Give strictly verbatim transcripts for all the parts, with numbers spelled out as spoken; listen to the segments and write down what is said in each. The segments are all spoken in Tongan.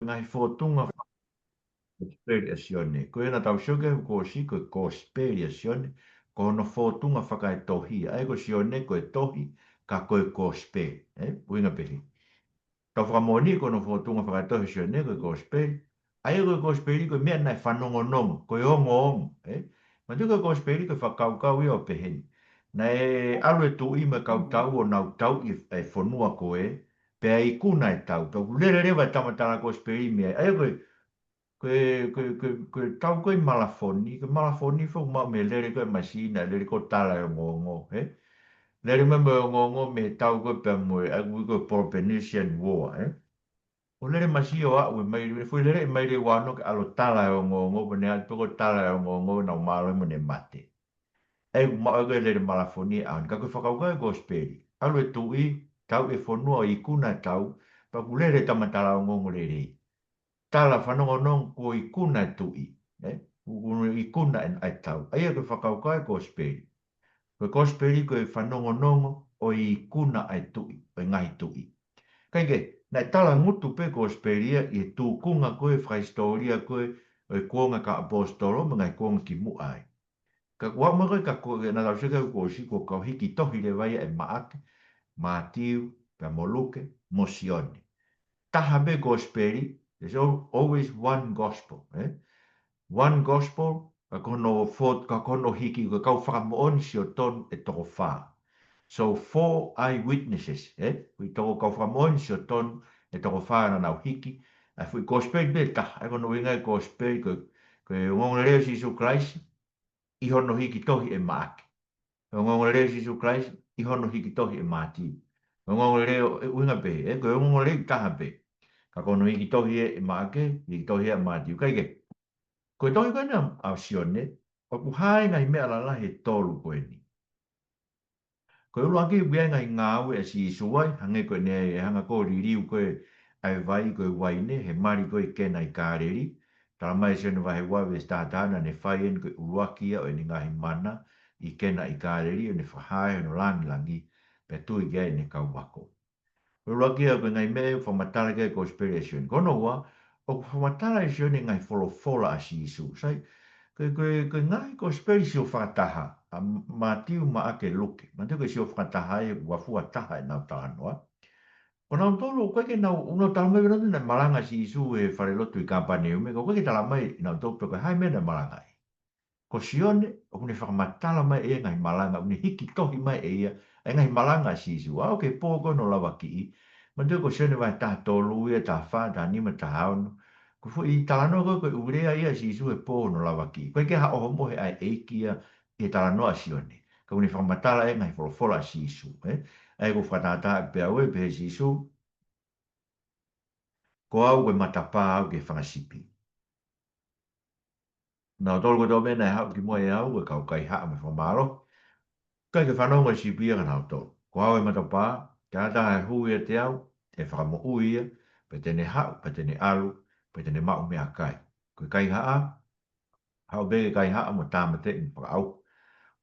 ngaahi fōtunga Kōsipeli ʻa Sione. Ko ia naʻa tau sio ki ai he kuo ʻosi, ko e Kōsipeli ʻa Sione, ko hono fōtunga fakaetohi. ʻA ia ko Sione ko e tohi, ka ko e Kōsipeli. ʻE, ʻuhinga pehē. Tau fakamoʻoni ko hono fōtunga fakaetohi ʻa Sione ko e Kōsipeli. ʻA ia ko e Kōsipeli ko e meʻa naʻe fanongonongo, ko e ongoongo. ʻE, manatuʻi ko e Kōsipeli ko e fakakaukau ia ʻo pehē ni. Naʻe ʻalu e tuʻi mo e kau tau ʻo nau tauʻi e fonua ko ē, pea ikuna e tau. Pea kuo lele leva e tama tala Kōsipeli mei ai. ʻA ia ko e, ko e, ko e, ko e, ko e tau ko e malafoni, ko e malafoni foki ʻoku maʻu mei he lele ko e masiʻi naʻe lele ko e tala e ongoongo, ē? Lele mai mo e ongoongo mei he tau ko e pea mo e, ʻa ia ko e Peloponnesian War, ē? ʻO lele masiʻi ʻo aʻu mai, foʻi lele mai leva ʻo ne ʻalu ʻo tala e ongoongo, pea ne ʻalu pē ko e tala e ongoongo, naʻa nau mālohi mo ne mate. ʻA ia ʻoku maʻu ko e lele malafoni ʻaho ni, ka ko e fakakaukau e Kōsipeli. ʻAlu e tuʻi, tauʻi e fonua ʻo ikuna e tau, pea kuo lele e tama tala ongoongolelei. Tala fanongonongo kuo ikuna e tuʻi, ē? Kuo ikuna e, e tau. ʻA ia ko e fakakaukau e Kōsipeli. Ko e Kōsipeli ko e fanongonongo ʻo e ikuna ʻa e tuʻi, ʻo e ngaahi tuʻi. Kae kehe, naʻe tala ngutu pē Kōsipeli ia ʻi he tūkunga ko e fakahisitōlia ko e ʻo e kuonga kau ʻaposetolo mo e ngaahi kuonga kimuʻa ai. Ka kuo aʻu mai ko e ka ko e naʻa tau sio ki ai he kuo ʻosi, ko e kau hiki tohi leva ia ʻe Maʻake, Mātiu, pea mo Luke, mo Sione. Taha pē Kōsipeli, there's al-, always one gospel, ē? One gospel, ka ko hono fō-, ka ko hono hiki, ko e kau fakamoʻoni siotonu ʻe toko fā. So four eyewitnesses, ē? Ko e toko kau fakamoʻoni siotonu ʻe toko fā naʻa nau hiki. ʻA e foʻi Kōsipeli pē taha, ē, ko hono ʻuhinga e Kōsipeli, ko, ko e ongoongolelei ʻo Sīsū Kalaisi, ʻi hono hiki tohi ʻe Maʻake. Ongoongolelei ʻo Sīsū Kalaisi, ʻi hono hiki tohi ʻe Mātiu. Ongoongolelei ʻo, ʻe ʻuhinga pē, ē, ko e ongoongolelei taha pē. Ka ko hono hiki tohi ē ʻe Maʻake, hiki tohi ʻe Mātiu. Kae kehe, ko e tohi ko ena ʻa Sione, ʻoku hā ai e ngaahi meʻa lalahi ʻe tolu ko eni. Ko e ʻuluaki ʻoku ʻi ai e ngaahi ngāue ʻa Sīsū ai, hangē ko ʻene hanga ko ē ʻo liliu ko ē ʻa e vai ko e uaine, he mali ko ē ʻi Kena ʻi Kāleli. Talamai ʻe Sione vahe ua veesi taha taha naʻa ne fai eni ko e ʻuluaki ia ʻo ʻene ngaahi mana ʻi Kena ʻi Kāleli, ʻo ne fakahā ai hono langilangi, pea tui ki ai ʻene kau ako. Ko e ʻuluaki ia ko e ngaahi meʻa ʻoku fakamatala ki ai e Kōsipeli ʻa Sione. Ko hono ua, ʻoku fakamatala ʻe Sione e ngaahi folofola ʻa Sīsū. Sai, ko e, ko e, ko e ngaahi Kōsipeli sio fakataha, ʻa Mātiu, Maʻake, Luke. Mātiu ko e sio fakataha ʻe uafua taha ʻenau talanoa. Ko nautolu, ʻoku ʻikai ke nau, ʻoku nau talamai pē nautolu naʻe malanga ʻa Sīsū he falelotu ʻi Kāpaneume, ka ʻoku ʻikai ke talamai ʻe nautolu pe ko e hā e meʻa naʻe malanga ai. Ko Sione, ʻoku ne fakamatala mai ʻe ia e ngaahi malanga, ʻoku ne hiki tohi mai ʻe ia e ngaahi malanga ʻa Sīsū. ʻAʻu ki he pō ko ē hono lavakiʻi, manatuʻi ko Sione vahe taha tolu ia, taha fā, taha nima, taha ono. Ko e foʻi talanoa ko ē, ko e ʻū lea ia ʻa Sīsū he pō hono lavakiʻi. ʻOku ʻikai ke ha ʻohomohe ʻa e ʻEiki ia ʻi he talanoa ʻa Sione. Ka ʻoku ne fakamatala e ngaahi folofola ʻa Sīsū, ē? ʻA ia ʻoku fakatātā pē ʻe au ē, pehē ʻe Sīsū, ko au ko e matapā, au ki he fanga sipi. Nautolu kotoa pē naʻe haʻu kimuʻa ʻiate au, ko e kau kaihaʻa mo e fakamālohi. ʻIkai ke fanongo e sipi ia kia nautolu. Ko au e matapā, ko e taha ʻe hū ʻiate au, ʻe fakamoʻui ia, pea te ne haʻu, pea te ne ʻalu, pea te ne maʻu meʻakai. Ko e kaihaʻa, haʻu pē ki he kaihaʻa mo tāmateʻi mo fakaʻauha.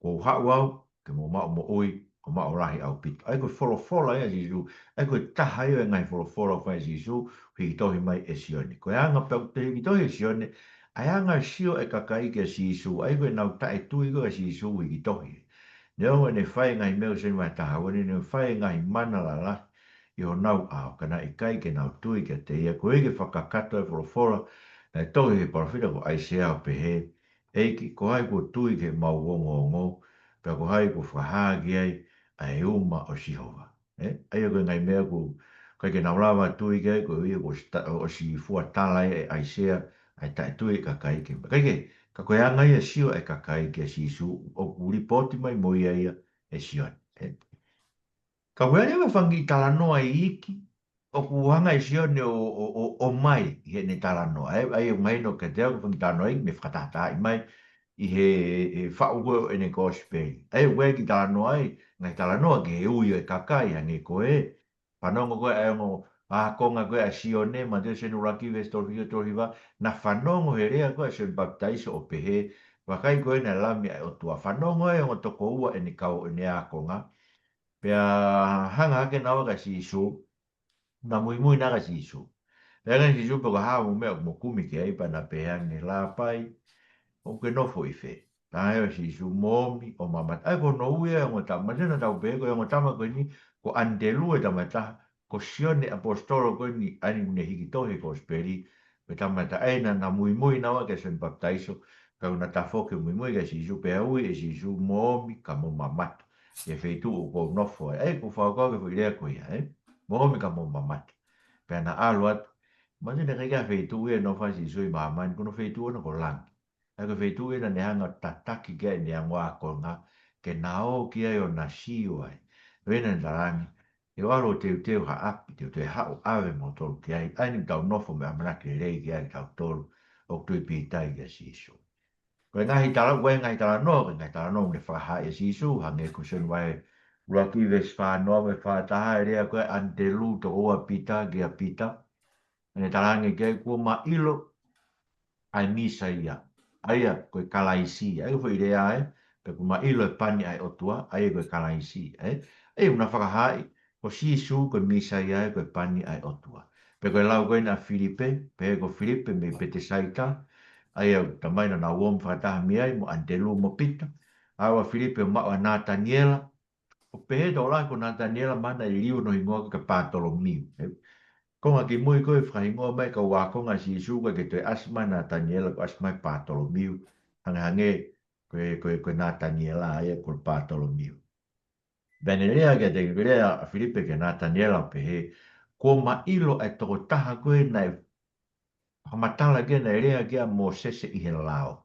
Kuo u haʻu au, ke mou maʻu moʻui, ʻo maʻu lahi ʻaupito. ʻA ia ko e folofola ia ʻa Sīsū, ʻa ia ko e taha ia ʻo e ngaahi folofola ʻoku fai ʻe Sīsū, hiki tohi mai ʻe Sione. Ko e anga pē ʻoku hiki tohi ʻe Sione, ʻa e anga e sio ʻa e kakai kia Sīsū, ʻa ia ko ʻenau taʻetui ko ē kia Sīsū hiki tohi. Neongo ʻene fai e ngaahi meʻa ʻo Sione vahe taha ua ni, ʻene fai e ngaahi mana lalahi ʻi honau ʻao, ka naʻe ʻikai ke nau tui kiate ia, koeʻuhi ke fakakakato e folofola naʻe tohi ʻe he palōfita ko ʻAisea ʻo pehē, ʻEiki, ko hai kuo tui ki heʻemau ongoongo, pea ko hai kuo fakahā ki ai ʻa e uma ʻo Sihova. Ē? ʻA ia ko e ngaahi meʻa ʻoku ʻikai ke nau lava tui ki ai, koeʻuhi kuo ʻosi ta-, ʻosi fua tala ʻe ʻAisea ʻa e taʻetui e kakai ki he meʻa. Kae kehe, ka ko e anga ia e sio ʻa e kakai kia Sīsū, ʻoku lipooti mai mo ia ia ʻe Sione. Ē? Ka ko e anga ia e fanga kiʻi talanoa iiki, ʻoku hanga ʻe Sione ʻo, ʻo, ʻo, ʻomai ʻi heʻene talanoa. Ē, ʻa ia ʻoku mahino kiate au ko e fanga kiʻi talanoa iiki naʻe fakatātaaʻi mai ʻi he, he faʻu ko ē ʻo ʻene kosipeli. ʻA ia ʻoku ʻi ai e kiʻi talanoa ai, ngaahi talanoa ki he ui ʻo e kakai, hangē ko e fanongo ko ē ʻa e ongo ākonga ko ē ʻa Sione, Mātiu ʻuluaki veesi tolu fitu tolu hiva, naʻa nau fanongo he lea ko ē ʻa Sione Papitaiso ʻo pehē, vakai ko ena e Lami ʻa e ʻOtua. Fanongo e ongo tokoua ʻene kau ʻene ākonga, pea hanga hake naua kia Sīsū, naʻa nau muimui naua kia Sīsū. Pea ngaahi Sīsū pe ko e hā hoʻomou meʻa ʻoku mou kumi ki ai, pea na pehē ange, Lāpai, ʻoku ke nofo ʻi fē? Talamai ʻe Sīsū, Mou omi ʻo mamata. ʻA ia ko hono ui ʻa e ongo tama, mahino naʻa tau pehē ko e ongo tama ko eni, ko ʻAnitelū e tama ʻe taha, ko Sione ʻAposetolo ko eni, ʻa eni ʻoku ne hiki tohi e Kosipeli, ko e tama ʻe taha ʻa ia naʻa na muimui naua kia Sione Papitaiso, ka ʻoku na tafoki muimui kia Sīsū, pea ui ʻe Sīsū, Mou omi ka mou mamata ʻi he feituʻu ʻoku ou nofo ai. ʻA ia ʻoku fakakau ki he foʻi lea ko ia, ē? Mou omi ka mou mamata. Pea na ʻalu atu. Mahino naʻe ʻikai ke ʻi ai ha feituʻu ia ʻe nofo ai ʻa Sīsū ʻi māmani, ko hono feituʻu ʻona ko langi. ʻA ia ko e feituʻu ʻena naʻe hanga ʻo tataki ki ai ʻene ongo ākonga, ke na ō ki ai ʻo na sio ai. Ko ia naʻa ne talaange, Te u ʻalu ʻo teuteu ha ʻapi, te u toe haʻu ʻo ʻave moutolu ki ai, ʻa eni ʻoku tau nofo mo e ʻamanaki lelei ki ai kitautolu ʻoku tui pīkitai kia Sīsū. Ko e ngaahi tala-, ko e ngaahi talanoa, ko e ngaahi talanoa ʻoku ne fakahaaʻi ʻe Sīsū, hangē ko Sione vahe ʻuluaki veesi fā noa mo e fā taha, e lea ko ē ʻa ʻAnitelū, tokoua ʻo Pita, kia Pita. ʻA ia naʻa ne talaange ki ai, Kuo ma ʻilo ʻa e Mīsaia, ʻa ia ko e Kalaisi, ʻa ia ko e foʻi lea ē, pe kuo ma ʻilo e pani ʻa e ʻOtua, ʻa ia ko e Kalaisi, ē? ʻA ia ʻoku na fakahaaʻi, ko Sīsū ko e Mīsaia ē, ko e pani ʻa e ʻOtua. Pea ko e lau ko ena ʻa Filipe, pehē ko Filipe mei Petesaita, ʻa ia ʻoku talamai naʻa nau omi fakataha mei ai mo ʻAnitelū mo Pita, ʻalu ʻa Filipe ʻo maʻu ʻa Nataniela, ʻo pehē tokolahi ko Nataniela mana ʻi liu hono hingoa ko Patolomiu. Ē, konga kimui ko ē fakahingoa mai e kau ākonga ʻa Sīsū, ʻikai ke toe ʻasi mai Nataniela, kuo ʻasi mai Patolomiu, hangehangē ko e, ko e, ko e Nataniela ia ko Patolomiu. Pea ne lea kiate, lea ʻa Filipe kia Nataniela ʻo pehē, Kuo ma ʻilo ʻa e tokotaha ko ē naʻe fakamatala ki ai, naʻe lea ki ai ʻa Mōsese ʻi he lao,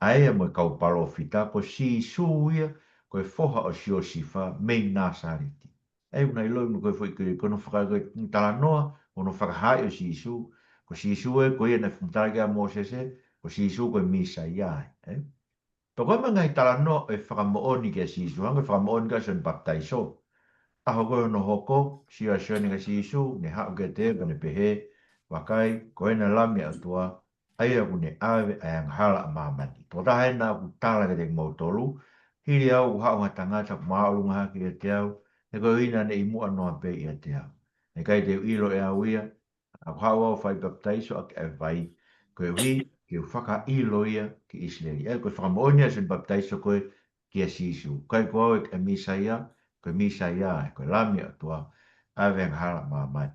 ʻa ia mo e kau palōfita, ko Sīsū ia, ko e foha ʻo Siosifa mei Nāsaleti. ʻA ia ʻoku na ʻilo ʻoku ko e foʻi ko e, ko hono faka-, ko e talanoa, ko hono fakahaaʻi ʻo Sīsū, ko Sīsū ē, ko ia naʻe fakamatala ki ai ʻa Mōsese, ko Sīsū ko e Mīsaia ē. Pea ko e meʻa ngaahi talanoa ʻo e fakamoʻoni kia Sīsū, hangē ko e fakamoʻoni kia Sione Papitaiso. ʻAho ko ē hono hoko, sio ʻa Sione kia Sīsū, ne haʻu kiate ia, pea ne pehē, Vakai, ko ena e Lami ʻa e ʻOtua, ʻa ia ʻoku ne ʻave ʻa e angahala ʻa māmani. Tokotaha ena ʻoku tala kiate kimoutolu, Hili au ʻoku haʻu ha tangata ʻoku māʻolunga hake ʻiate au, he koeʻuhi naʻa ne ʻi muʻa noa pē ʻiate au. Naʻe ʻikai te u ʻilo ʻe au ia, ka ʻoku haʻu au ʻo fai papitaiso ʻaki ʻa e vai, koeʻuhi ke u fakaʻilo ia ki ʻIsileli. ʻA ia ko e fakamoʻoni ʻa Sione Papitaiso ko ē kia Sīsū. ʻIkai ko au ʻa e Mīsaia, ko e Mīsaia ē, ko e Lami ʻa e ʻOtua, ʻave angahala ʻa māmani.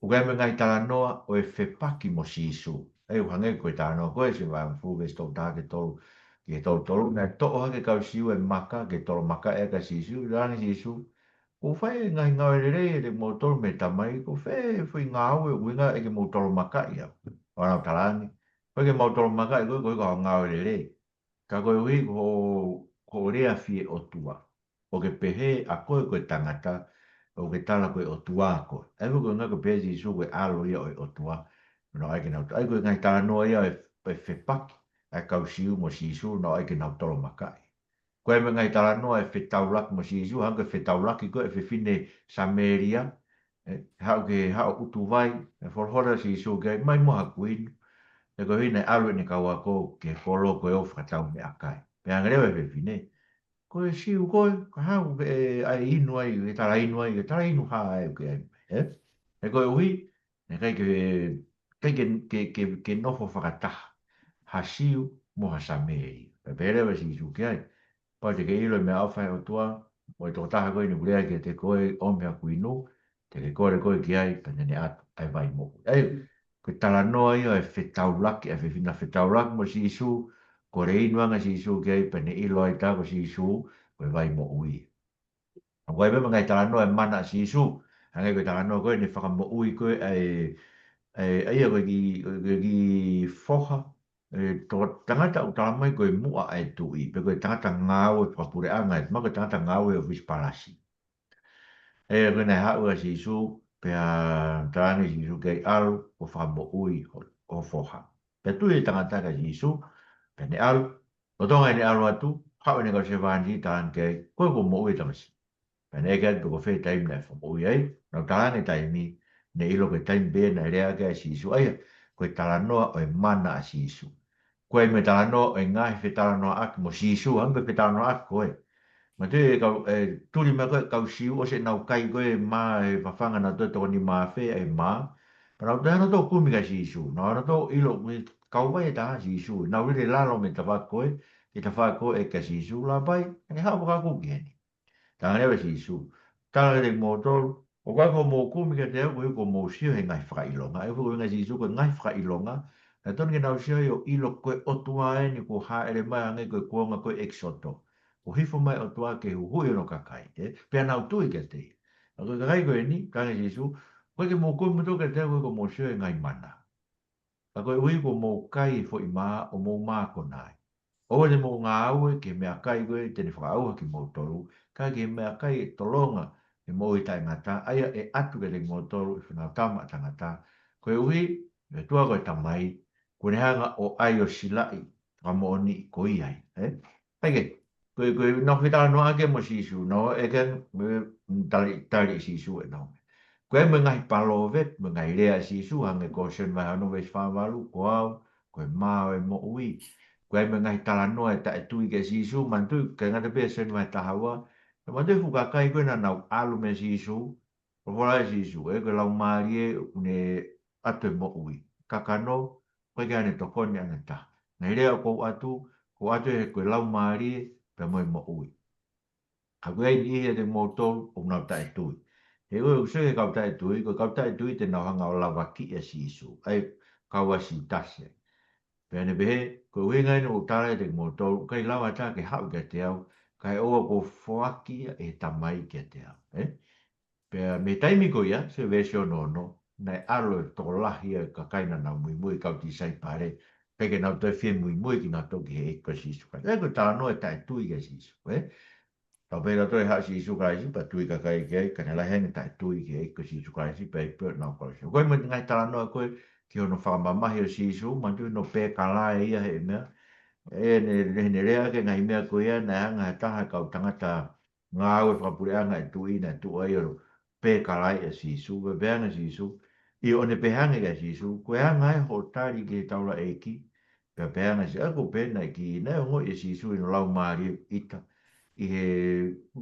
ʻOku ʻi ai mo e ngaahi talanoa ʻo e fepaki mo Sīsū. ʻA ia ʻoku hangē ko e talanoa ko ē Sione vahe hongofulu veesi tolu taha ki he tolu, ki he tolu tolu, naʻe toʻo hake ʻe he kau Siu e maka, ke tolomakaʻi ʻaki ʻa Sīsū, talaange ʻe Sīsū, Kuo u fai e ngaahi ngāue lelei ʻiate kimoutolu mei he Tamai, ko fē e foʻi ngāue ʻoku ʻuhinga ai ke mou tolomakaʻi au? ʻO nau talaange, Ko e ke mau tolomakaʻi koe, ko e ko e ngāue lelei. Ka koeʻuhi ko hoʻo, ko hoʻo lea fie ʻotua. ʻOku ke pehē ʻa koe ko e tangata, ʻoku ke tala ko e ʻOtua koe. ʻA ia ko e ʻuhinga ko e pehē ʻe Sīsū ko e ʻAlo ia ʻo e ʻOtua. Naʻe ʻai ke nau, ʻa ia ko e ngaahi talanoa ia ʻo e, ʻo e fepaki ʻa e kau Siu mo Sīsū, naʻe ʻai ke nau tolomakaʻi. Ko e meʻa ngaahi talanoa ʻo e fetaulaki mo Sīsū, hangē ko e fetaulaki ko ē ʻa e fefine Samēlia, ē, haʻu ke haʻu ʻo ʻutu vai, ʻe folofola ʻa Sīsū ki ai, Mai mo haʻaku inu. Ē, koeʻuhi naʻe ʻalu ʻene kau ako ki he kolo ko ē ʻo fakatau meʻakai. Pea hanga leva ʻe he fefine, Ko e Siu koe, ko e hā ʻoku ke ʻai inu ai, ke tala inu ai, ke tala inu hā ʻoku ke ʻai, ē? Ē, koeʻuhi naʻe ʻikai ke, ʻikai ke, ke, ke, ke nofo fakataha ha Siu mo ha Samēlia. Pea pehē leva ʻe Sīsū ki ai, Kapau te ke ʻilo e meʻaʻofa ʻa e ʻOtua, mo e tokotaha ko eni ʻoku lea kiate koe, ʻOmi haʻaku inu, te ke kole koe ki ai, pea te ne ʻoatu ʻa e vai moʻui. ʻA ia ko e talanoa ia ʻo e fetaulaki, ʻa e fefine fetaulaki mo Sīsū, kole inu ange ʻa Sīsū ki ai, pea ne ʻilo ai tā ko Sīsū ko e vai moʻui. ʻOku ʻi ai mo e ngaahi talanoa ʻo e mana ʻa Sīsū, hangē ko e talanoa ko ē ʻene fakamoʻui ko ē ʻa e, ʻa e, ʻa ia ko e kiʻi, ko e kiʻi foha, ē, toko tangata ʻoku talamai ko e muʻa ʻa e tuʻi, pe ko e tangata ngāue fakapuleʻanga, ē, mahalo ko e tangata ngāue ʻo e ʻōfisi palasi. Ē, ko ē naʻe haʻu ʻa Sīsū, pea talaange ʻe Sīsū ke ʻalu ʻo fakamoʻui ho, ho foha. Pea tui e tangata kia Sīsū, pea ne ʻalu, lolotonga ʻene ʻalu atu, haʻu ʻene kau sevāniti talaange ki ai, Ko e, kuo moʻui e tamasiʻi. Pea ne ʻeke atu pe ko fē taimi naʻe fakamoʻui ai, nau talaange e taimi, ne ʻilo ko e taimi pē naʻe lea ki ai ʻa Sīsū. ʻA ia ko e talanoa ʻo e mana ʻa Sīsū. ʻOku ʻi ai mo e talanoa ʻo e ngaahi fetalanoaʻaki mo Sīsū, hangē ko e fetalanoaʻaki ko ē. Manatuʻi e kau, ē, tuli mai ko ē e kau Siu ʻosi ʻenau kai ko ē mā, e fafanga nautolu e toko nima afe e mā, Pea nau toe ʻalu ʻo kumi kia Sīsū. Nau ʻalu ʻo ʻilo ʻoku kau vai ʻe taha ʻa Sīsū. Nau lele lalo mei he tafaʻaki ko ē ki he tafaʻaki ko ē kia Sīsū, Lāpai, ʻoku ne haʻu ʻo fakakū ki heni. Talaange leva ʻe Sīsū, Tala kiate kimoutolu, ʻoku ʻikai ko hoʻomou kumi kiate au koeʻuhi ko hoʻomou sio he ngaahi fakaʻilonga. ʻA ia ko e ʻuhinga ʻa Sīsū ko e ngaahi fakaʻilonga naʻe tonu ke nau sio ai ʻo ʻilo ko e ʻOtua eni kuo hāʻele mai, hangē ko e kuonga ko ē ʻEkisoto. Kuo hifo mai e ʻOtua ke huhuʻi hono kakai, ē? Pea nau tui kiate ia. Ka ko e kakai ko eni, talaange ʻe Sīsū, ʻoku ʻikai ke mou kumi kimoutolu kiate au koeʻuhi ko hoʻomou sio he ngaahi mana. Ka koeʻuhi kuo mou kai e foʻi mā ʻo mou mākona ai. ʻOua te mou ngāue ki he meʻakai ko ē te ne fakaʻauha kimoutolu, ka ki he meʻakai ʻe tolonga e moʻui taʻengata, ʻa ia ʻe ʻatu kiate kimoutolu ʻe he Fānautama ʻa Tangata. Koeʻuhi, ʻe ʻOtua ko e Tamai, kuo ne hanga ʻo ʻai ʻo silaʻi fakamoʻoni ko ia ai, ē? ʻA ia, ko e, ko e, nau fetalanoaʻaki mo Sīsū, nau ʻeke, mo e, tali, tali ʻe Sīsū ʻenau meʻa. Ko e meʻa ngaahi palōvepi, mo e ngaahi lea ʻa Sīsū, hangē ko Sione vahe ono veesi fā valu, ko au, ko e mā ʻo e moʻui. Ko e meʻa ngaahi talanoa ʻe taʻetui kia Sīsū, manatuʻi, ʻikai ngata pē Sione vahe taha ua, ka manatuʻi e fuʻu kakai ko ē naʻa nau ʻalu meia Sīsū, ʻo folofola ʻe Sīsū, ē, ko e laumālie ʻoku ne ʻatu e moʻui. Kakano, ʻoku ʻikai ke ne tokoni ʻe ha taha. Ngaahi lea ʻoku ou ʻatu, ʻoku ou ʻatu ē ko e laumālie, pea mo e moʻui. Ka ʻoku ʻi ai e niʻihi ʻiate kimoutolu ʻoku nau taʻetui. He ʻoku ou sio ki he kau taʻetui, ko e kau taʻetui te nau hanga ʻo lavakiʻi ʻa Sīsū. ʻA ia, kau ʻa Siutasi ai. Pea ne pehē, ko e ʻuhinga eni ʻoku ou tala ʻiate kimoutolu, ʻikai lava ha taha ke haʻu kiate au, kae ʻoua kuo foaki ia ʻe he Tamai kiate au. Ē? Pea mei he taimi ko ia, sio veesi ono ono, naʻe ʻalu e tokolahi ʻa e kakai naʻa nau muimui, kau tisaipale, ʻikai ke nau toe fie muimui kinautolu ki he ʻEiki ko Sīsū Kalaisi. ʻA ia ko e talanoa ʻe taʻetui kia Sīsū, ē? Tau pehē ʻe tautolu ʻe haʻu ʻa Sīsū Kalaisi, pea tui e kakai ki ai, ka ne lahi ange e taʻetui ki he ʻEiki ko Sīsū Kalaisi, pea ʻikai pē ʻenau kau Sīsū. Ko e meʻa ngaahi talanoa ko ē ki hono fakamamahi ʻo Sīsū, manatuʻi hono pēkalae ia he meʻa. ʻE ne, ne, ne lea ki he ngaahi meʻa ko ia, naʻe hanga ʻe ha taha e kau tangata ngāue fakapuleʻanga ʻa e tuʻi naʻe tuʻu ai ʻo pēkalaeʻi ʻa Sīsū, pea pehē ange ʻe Sīsū, ʻio ʻo ne pehē ange kia Sīsū, ko e anga ē hoʻo tali ki he taulaʻeiki, pea pehē ange ʻe Sīsū, ʻa ia ko pē naʻe ki, naʻe ongoʻi ʻe Sīsū ʻi hono laumālie ʻita, ʻi he,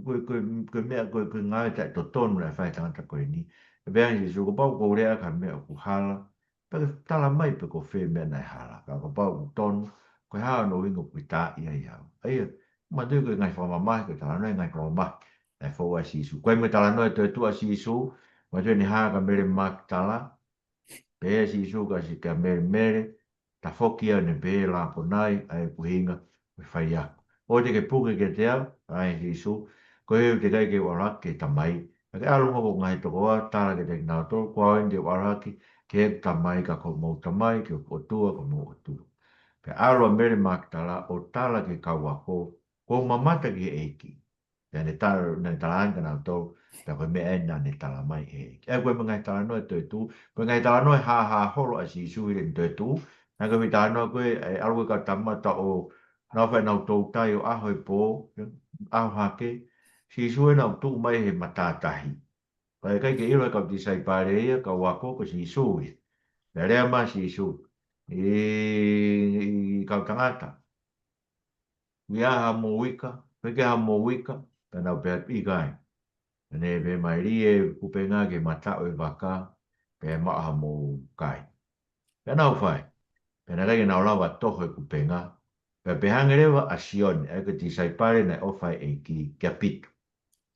ko e, ko e, ko e meʻa, ko e, ko e ngāue taʻetotonu naʻe fai ʻe he tangata ko eni. Pea pehē ange ʻe Sīsū, kapau ʻoku ou lea ʻaki ha meʻa ʻoku hala, pea ke tala mai pe ko fē meʻa naʻe hala. Ka kapau ʻoku tonu, ko e hā hono ʻuhinga ʻoku ke taaʻi ai au? ʻA ia, manatuʻi ko e ngaahi fakamamahi, ko e talanoa e ngaahi fakamamahi naʻe fou ai ʻa Sīsū. Ko e meʻa talanoa ʻe toetuʻu ʻa Sīsū, manatuʻi ʻene hā kia Mele Makitala, pehē ʻe Sīsū kia Sī-, kia Mele, Mele, tafoki ā ʻo ne pehē, Lāponai, ʻa ia ʻoku ʻuhinga ko e faiako. ʻOua te ke puke kiate au, ʻa ē ʻa Sīsū, koeʻuhi ʻoku teʻeki ai ke u ʻalu hake ki he Tamai. Ka ke ʻalu muʻa ki hoʻo ngaahi tokoua, tala kiate kinautolu, ko au eni te u ʻalu hake ki heʻeku Tamai, ka ko hoʻomou Tamai, ki hoku ʻOtua, ko homou ʻOtua. Pea ʻalu ʻa Mele Makitala ʻo tala ki he kau ako, kuo u mamata ki he ʻEiki. Pea ne tala, ne tala ange kia nautolu, pea ko e meʻa eni naʻa ne tala mai ē. ʻA ia ko e meʻa ngaahi talanoa ʻe toetuʻu, ko e ngaahi talanoa ʻe hāhā holo ʻa Sīsū ʻi heʻene toetuʻu, naʻe ko e talanoa ko ē, ʻe ʻalu e kau tama ʻo nau fai ʻenau toutai ʻo ʻaho e pō, ʻaho hake, Sīsū ē naʻa ne tuʻu mai he matātahi. Pea ʻikai ke ʻilo ʻe he kau tisaipale ia, kau ako ko Sīsū ia. Pea lea mai ʻa Sīsū, ʻE, ʻe kau tangata, ʻoku ʻi ai haʻamou ika? ʻOku ʻikai ke ʻi ai haʻamou ika? Pea nau pehē, ʻIkai. Pea ne pehē mai, Lī e kupenga ki he mataʻu ʻo e vaka, pea maʻu haʻamou kai. Pea nau fai. Pea naʻe ʻikai ke nau lava ʻo toho e kupenga. Pea pehē ange leva ʻa Sione, ʻa ia ko e tisaipale naʻe ʻofa ai e ʻEiki, kia Pita,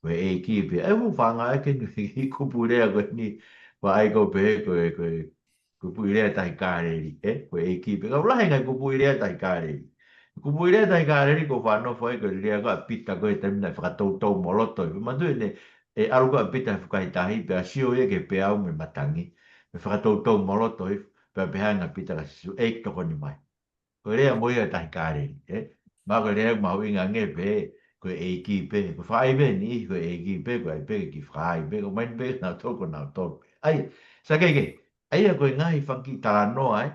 Ko e ʻEiki pē. ʻA ia ʻoku ou fakaʻamu ke ʻi ai e kupuʻi lea ko eni, ʻoku ʻai ke u pehē ko e, ko e kupuʻi lea tahi Kāleli, ē? Ko e ʻEiki pē. Ka ʻoku lahi e ngaahi kupuʻi lea tahi Kāleli. Kupuʻi lea tahi Kāleli ʻoku ou faʻa nofo ai ko e lea ko ē ʻa Pita ko ē he taimi naʻe fakatoutou mo loto. Manatuʻi ē, ʻe ʻalu ko ē ʻa Pita he fukahi tahi, pea sio ia ki he peau mei he matangi. Mei he fakatoutou mo loto, pea pehē ange ʻa Pita kia Sīsū, ʻEiki tokoni mai. Ko e lea mo ia tahi Kāleli, ē? Mahalo ko e lea mahuʻinga ange pē, ko e ʻEiki pē. Ko e fakaʻai pē eni, ko e ʻEiki pē, ko e ʻai pē ke fakaʻai pē, ko e ʻomai pē nautolu ko nautolu pē. ʻA ia, sai, kae kehe, ʻa ia ko e ngaahi fanga kiʻi talanoa, ē,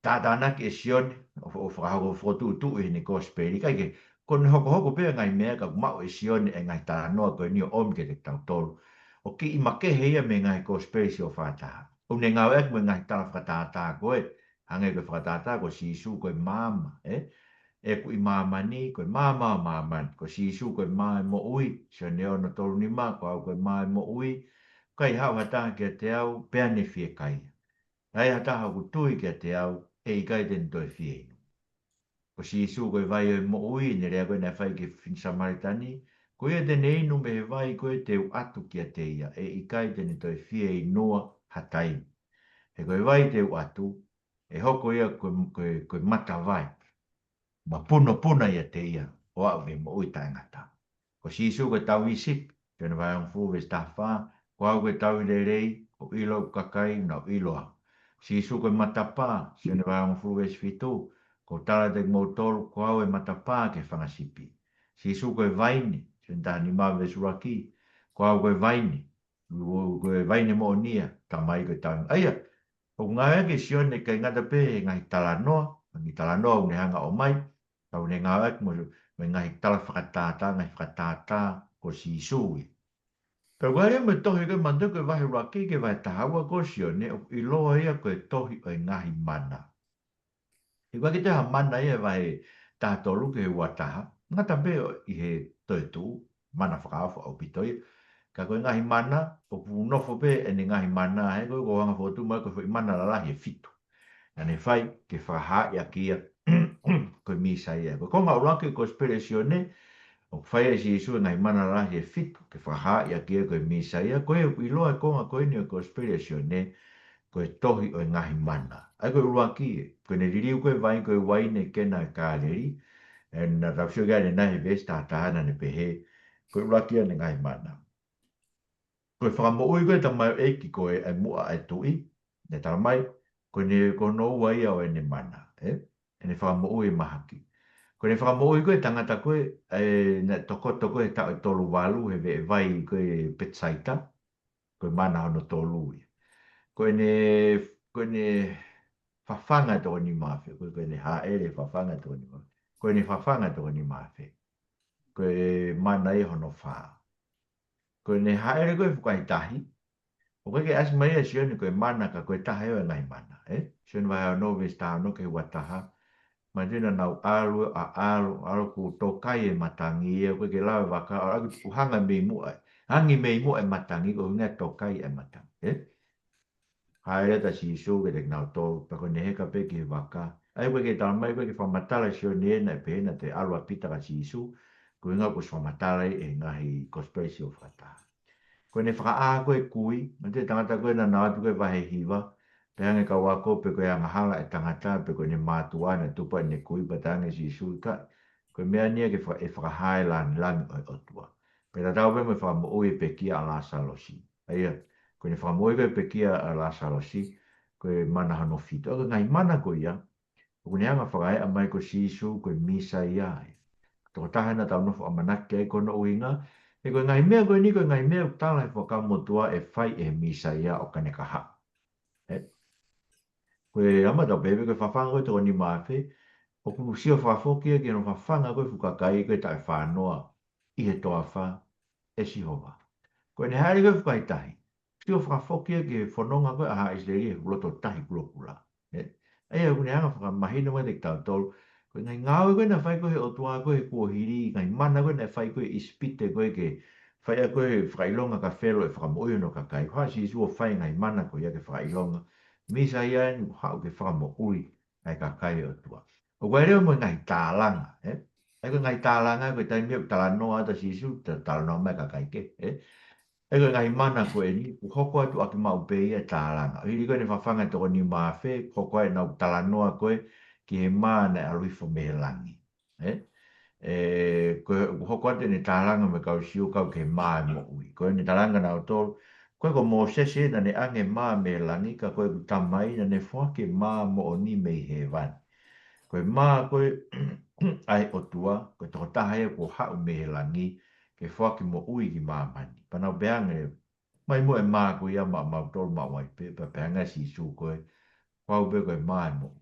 tātānaki ʻe Sione, ʻo, ʻo fakahoko fokotuʻutuʻu ʻi heʻene kosipeli, kae kehe, ko ʻene hokohoko pē ngaahi meʻa ka ʻoku maʻu ʻe Sione e ngaahi talanoa ko eni ʻo ʻomi kiate kitautolu. ʻOku kiʻi makehe ia mei he ngaahi kosipeli siʻi ʻo fakataha. ʻOku ne ngāueʻaki mo e ngaahi tala fakatātā ko ē, hangē ko e fakatātā ko Sīsū ko e maama, ē? ʻEku ʻi māmani, ko e maama ʻo māmani, ko Sīsū ko e mā ʻo e moʻui, Sione ono tolu nima, ko au ko e mā ʻo e moʻui, ʻikai haʻu ha taha kiate au, pea ne fiekaia. ʻE ai ha taha ʻoku tui kiate au, ʻe ʻikai te ne toe fieinua. Ko Sīsū ko e vai ʻo e moʻui, ne lea ko ē naʻe fai ki he fefine Samēlia ni, ko ia te ne inu mei he vai ko ē te u ʻatu kiate ia, ʻe ʻikai te ne toe fieinua ha taimi. He ko e vai te u ʻatu, ʻe hoko ia ko, ko, ko e matavai. Mapunopuna ia te ia, ʻo aʻu ki he moʻui taʻengata. Ko Sīsū ko e tauhi sipi, Sione vahe hongofulu veesi taha fā, ko au ko e tauhi lelei, ʻoku ʻilo ʻeku kakai, nau ʻilo au. Sīsū ko e matapā, Sione vahe hongofulu veesi fitu, ʻoku ou tala kiate kimoutolu, ko au e matapā ki he fanga sipi. Sīsū ko e vaine, Sione taha nima veesi ʻuluaki, ko au ko e vaine, ko e vaine moʻoni ia, Tamai ko e tauhi. ʻA ia, ʻoku ngāueʻaki ʻe Sione ʻikai ngata pē he ngaahi talanoa, ngaahi talanoa ʻoku ne hanga ʻo ʻomai, ka ʻoku ne ngāueʻaki mo, mo e ngaahi tala fakatātā, ngaahi fakatātā ko Sīsū ia. Pea ʻoku ʻi ai mo e tohi ko ē manatu ko e vahe ʻuluaki ki he vahe taha ua ko Sione, ʻoku ʻiloa ia ko e tohi ʻo e ngaahi mana. He ʻoku ʻikai ke toe ha mana ia he vahe taha tolu ki he ua taha, ngata pē ʻi he toetuʻu, mana fakaofo ʻaupito ia. Ka ko e ngaahi mana, ʻoku nofo pē ʻene ngaahi mana, he ko e ʻoku hanga ʻo fokotuʻu mai ko e foʻi mana lalahi ʻe fitu. Naʻa ne fai ke fakahaaʻi ʻaki ia ko e Mīsaia. Ko e konga ʻuluaki ʻo e Kosipeli ʻa Sione, ʻoku fai ʻe Sīsū e ngaahi mana lalahi ʻe fitu ke fakahaaʻi ʻaki ia ko e Mīsaia, ko ia ʻoku ʻiloa e konga ko eni ʻo e Kosipeli ʻa Sione, ko e tohi ʻo e ngaahi mana. ʻA ia ko e ʻuluaki, ko ʻene liliu ko ē vai ko e uaine ʻi Kena ʻi Kāleli, ʻa ia naʻa tau sio ki ai ʻanenai he veesi taha taha naʻa ne pehē, ko e ʻuluaki ʻa ʻene ngaahi mana. Ko e fakamoʻui ko ē ʻa e tamaioʻeiki ko ē ʻi muʻa ʻa e tuʻi, naʻe tala mai, ko ʻene, ko hono ua ia ʻo ʻene mana, ē? ʻEne fakamoʻui e mahaki. Ko ʻene fakamoʻui ko ē e tangata ko ē, ē, naʻe tokoto ko ē he taʻu ʻe tolu valu he veʻe vai ko ē Petisaita, ko e mana hono tolu ia. Ko ʻene, ko ʻene fafanga e toko nima afe, ko, ko ʻene hāʻele fafanga e toko nima afe. Ko ʻene fafanga e toko nima afe. Ko e mana ia hono fā. Ko ʻene hāʻele ko ē he fukahi tahi, ʻoku ʻikai ke ʻasi mai ʻa Sione ko e mana ka ko e taha ia ʻo e ngaahi mana, ē? Sione vahe ono veesi taha ono ki he ua taha. Manatuʻi naʻa nau ʻalu, ʻa, ʻalu, ʻalu kuo tōkai e matangi ia, ʻoku ʻikai ke lava e vaka, ʻalu kuo hanga mei muʻa, hangi mei muʻa e matangi, ko e ʻuhinga tōkai e matangi, ē? Hāʻele atu ʻa Sīsū kiate kinautolu, pea ko ʻene heka pē ki he vaka. ʻA ia ʻoku ʻikai ke tala mai, ʻoku ʻikai ke fakamatala ʻe Sione naʻe pehē naʻe toe ʻalu ʻa Pita kia Sīsū, ko e ʻuhinga kuo ʻosi fakamatalaʻi ʻe he ngaahi Kosipeli ʻo fakataha. Ko ʻene fakaʻā ko ē e kui, manatuʻi e tangata ko ē naʻa nau ō atu ko ē he vahe hiva, pehē ange e kau ako pe ko e angahala e tangata, pe ko ʻene mātuʻa naʻe tupu ai ʻene kui, pea talaange ʻe Sīsū, ʻikai, ko e meʻa ni ia ke faka-, ʻe fakahā e lāngilangi ʻo e ʻOtua. Pea tatau pē mo e fakamoʻui e pekia ʻa Lāsalosi. ʻA ia, ko ʻene fakamoʻui ko ē e pekia ʻa Lāsalosi, ko e mana hono fitu. ʻA ia ko e ngaahi mana ko ia, ʻoku ne hanga ʻo fakaeʻa mai ko Sīsū ko e Mīsaia ia. Tokotaha naʻa tau nofo ʻamanaki ai, ko hono ʻuhinga, he ko e ngaahi meʻa ko eni ko e ngaahi meʻa ʻoku tala ʻe he Fuakava Motuʻa ʻe fai ʻe he Mīsaia ʻoka ne kahaʻu. Ē? Ko e ʻamanaki tau pehē ko e fafanga ko ē e toko nima afe, ʻoku sio fakafoki ia ki hono fafanga ko ē e fuʻu kakai ko ē taʻe fānoa ʻi he toafa ʻe Sihova. Ko ʻene hāʻele ko ē he fukahi tahi, sio fakafoki ia ki he fononga ko ē ʻa haʻa ʻIsileli he loto tahi kulokula. Ē? ʻA ia ʻoku ne hanga ʻo fakamahino mai kiate kitautolu, ko e ngaahi ngāue ko ē naʻe fai ko ē ʻe he ʻOtua ko ē he kuohili, ngaahi mana ko ē naʻe fai ko ē ʻi ʻIsipite ko ē ke fai ʻaki ko ē e fakaʻilonga kia Felo ʻe fakamoʻui hono kakai. Haʻu ʻa Sīsū ʻo fai e ngaahi mana ko ia ke fakaʻilonga, Mīsaia eni ʻoku haʻu ke fakamoʻui ʻa e kakai ʻo e ʻOtua. ʻOku ʻi ai leva mo e ngaahi tālanga, ē? ʻA ia ko e ngaahi tālanga, ko e taimi ʻoku talanoa atu ʻa Sīsū, ta-, talanoa mai e kakai kehe, ē? ʻA ia ko e ngaahi mana ko eni, ʻoku hoko atu ʻaki maʻu pē ia e tālanga. ʻO hili ko ē ʻene fafanga e toko nima afe, ʻoku hoko ai ʻenau talanoa ko ē ki he mā naʻe ʻalu hifo mei he langi. Ē? Ē, ko e, ʻoku hoko atu ʻene tālanga mo e kau Siu kau ki he mā ʻo e moʻui. Ko ʻene tālanga kia nautolu, ko e ko Mōsese naʻa ne ʻange e mā mei he langi, ka ko ʻeku Tamai naʻa ne foaki e mā moʻoni mei hēvani. Ko e mā ko ē ʻa e ʻOtua, ko e tokotaha ia kuo haʻu mei he langi, ke foaki moʻui ki māmani. Pea nau pehē ange, mai muʻa e mā ko ia maʻa mautolu maʻu ai pē, pea pehē ange ʻe Sīsū ko ē, ko au pē ko e mā ʻo e moʻui.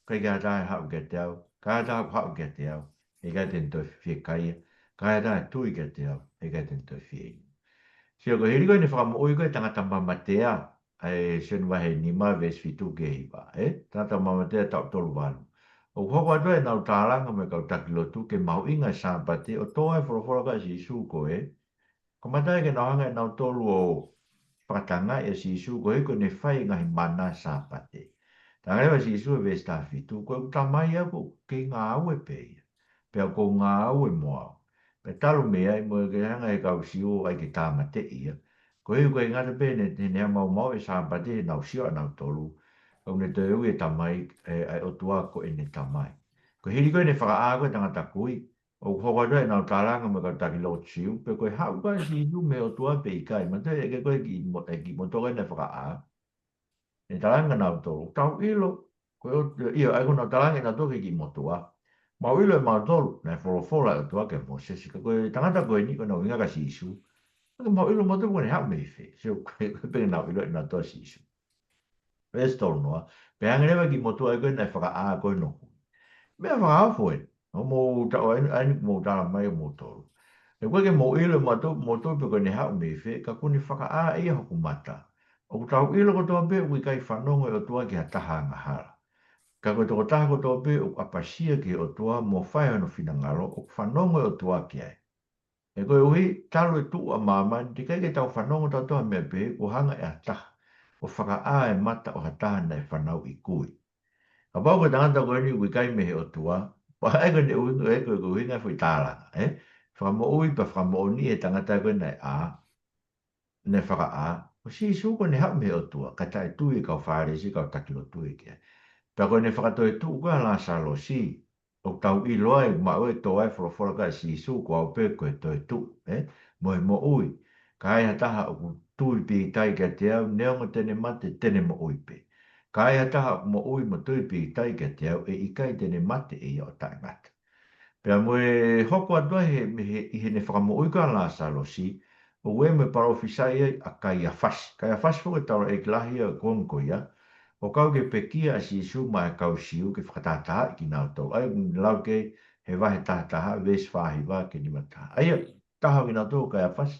ʻIkai ke ʻi ai ha taha ʻe haʻu kiate au, ka ʻi ai ha taha ʻoku haʻu kiate au, ʻe ʻikai te ne toe fiekaia, ka ʻi ai ha taha ʻe tui kiate au, ʻe ʻikai te ne toe fieinua. Sio ko e hili ko ē ʻene fakamoʻui ko ē e tangata mamatea, ʻa e Sione vahe nima veesi fitu ki he hiva, ē? Tangata mamatea taʻu tolu valu. ʻOku hoko atu ai ʻenau tālanga mo e kau taki lotu ki he mahuʻinga e Sāpate, ʻo tō ai e folofola ko ē ʻa Sīsū ko ē, kamata ai ke nau hanga ʻe nautolu ʻo fakatangaʻi ʻa Sīsū, koeʻuhi ko ʻene fai e ngaahi mana Sāpate. Talaange leva ʻe Sīsū ʻi he veesi taha fitu, ko ʻeku Tamai ʻoku kei ngāue pē ia. Pea ʻoku ou ngāue mo au. Pea talu mei ai mo e ke hanga ʻe he kau Siu ʻo ʻai ke tāmateʻi ia. Koeʻuhi ko e ngata pē heʻene, heʻene maumauʻi e Sāpate heʻenau sio ʻanautolu. Ka ʻoku ne toe ui e Tamai, e, ʻa e ʻOtua ko ʻene Tamai. Ko e hili ko ē ʻene fakaʻā ko ē tangata kui, ʻoku hoko atu ai ʻenau talanga mo e kau taki lotu Siu, pe ko e haʻu ko ē ʻa Sīsū mei he ʻOtua pe ʻikai, manatuʻi ʻeke ko ē ki mo-, e kiʻi motuʻa ko ē naʻe fakaʻā. ʻE talanga nautolu, tau ʻilo, ko e ʻOt-, ʻio, ʻa ia ko ʻenau talanga nautolu ki he kiʻi motuʻa. Mau ʻilo ʻe mautolu, naʻe folofola e ʻOtua kia Mōsese, ka ko e tangata ko eni ko ʻenau ʻuhinga kia Sīsū. Ka mau ʻilo mautolu ko ʻene haʻu mei fē, sio ko e, ko e pē ke nau ʻilo ʻe nautolu ʻa Sīsū. Veesi tolu noa, pea hanga leva e kiʻi motuʻa ko ē naʻe fakaʻā ko ē hono kui. Meʻa fakaofo ē, ʻo mou ta-, ʻo eni, eni mou tala mai ʻo mou tolu. ʻE ʻikai ke mou ʻilo ʻe mautolu, mautolu pe ko ʻene haʻu mei fē, ka kuo ne fakaʻā ʻe ia hoku mata. ʻOku tau ʻilo kotoa pē ʻoku ʻikai fanongo e ʻOtua ki ha taha angahala. Ka ko e tokotaha kotoa pē ʻoku ʻapasia ki he ʻOtua mo fai hono finangalo, ʻoku fanongo e ʻOtua ki ai. He koeʻuhi, talu e tuʻu ʻa māmani, teʻeki ai ke tau fanongo tautolu ha meʻa pehē, kuo hanga ʻe ha taha ʻo fakaʻā e mata ʻo ha taha naʻe fanauʻi kui. Kapau ko e tangata ko eni ʻoku ʻikai mei he ʻOtua, pea ʻe ʻikai ko ʻene ʻuhinga, ʻe ʻikai ko e ʻuhinga e foʻi tālanga, ē? Fakamoʻui pea fakamoʻoni e tangata ko ē naʻe ʻā, naʻe fakaʻā, ko Sīsū ko ʻene haʻu mei he ʻOtua, ka taʻetui e kau Fālesi, kau taki lotu ē ki ai. Pea ko ʻene fakatoetuʻu ko ē ʻa Lāsalosi, ʻoku tau ʻilo ai, maʻu e tō ai folofola ko ē ʻa Sīsū, ko au pē ko e toetuʻu, ē? Mo e moʻui. Ka ai ha taha ʻoku tui pīkitai kiate au, neongo te ne mate, te ne moʻui pē. Ka ai ha taha ʻoku moʻui mo tui pīkitai kiate au, ʻe ʻikai te ne mate ʻe ia ʻo taʻengata. Pea mo e hoko atu ai he, mei he, ʻi heʻene fakamoʻui ko ē ʻa Lāsalosi, ʻoku ʻi ai mo e palōfisai ai ʻa Kaiafasi. Kaiafasi foki ko e taulaʻeiki lahi ia ʻo e kuonga ko ia, ʻo kau ke pekia ʻa Sīsū maʻa e kau Siu ke fakatahatahaʻi kinautolu. ʻA ia ʻoku ne lau ki ai he vahe taha taha, veesi fā hiva ki he nima taha. ʻA ia, taha ʻo kinautolu ko Kaiafasi.